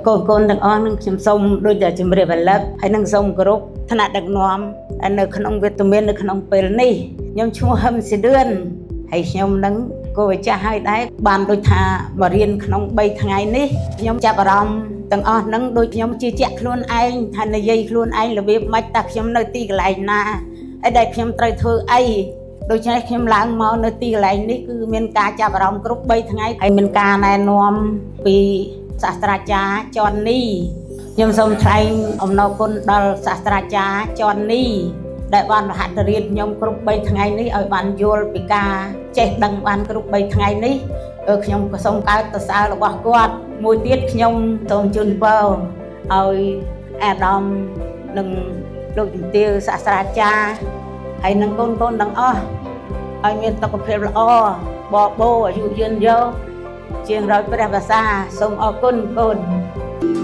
កូនកូនទាំងអស់នឹងខ្ញុំសូមដូចតែជម្រាបរលឹកហើយនឹងសូមគោរពថ្នាក់ដឹកនាំដែលនៅក្នុងវត្តមាននៅក្នុងពេលនេះខ្ញុំឈ្មោះហឹមស៊ីឌឿនហើយខ្ញុំនឹងគោចាស់ហើយដែរបានដូចថាមករៀនក្នុង3ថ្ងៃនេះខ្ញុំចាប់អារម្មណ៍ទាំងអស់នឹងដូចខ្ញុំជឿជាក់ខ្លួនឯងថានិយាយខ្លួនឯងរបៀបម៉េចតើខ្ញុំនៅទីកន្លែងណាហើយដែលខ្ញុំត្រូវធ្វើអីដូច្នេះខ្ញុំឡើងមកនៅទីកន្លែងនេះគឺមានការចាប់អារម្មណ៍គ្រប់3ថ្ងៃហើយមានការណែនាំពីសាស្ត្រាចារ្យចននីខ្ញុំសូមថ្លែងអំណរគុណដល់សាស្ត្រាចារ្យចននីដែលបានរហត្ថរៀនខ្ញុំគ្រប់3ថ្ងៃនេះឲ្យបានយល់ពីការចេះដឹងបានគ្រប់3ថ្ងៃនេះខ្ញុំក៏សូមកើតសរសើររបស់គាត់មួយទៀតខ្ញុំសូមជូនពរឲ្យអាដាមនិងលោកជំទាវសាស្ត្រាចារ្យហើយនឹងកូនកូនទាំងអស់ឲ្យមានសុខភាពល្អបបោអាយុយឺនយកជាងរយព្រះវស្សាសូមអរគុណកូន។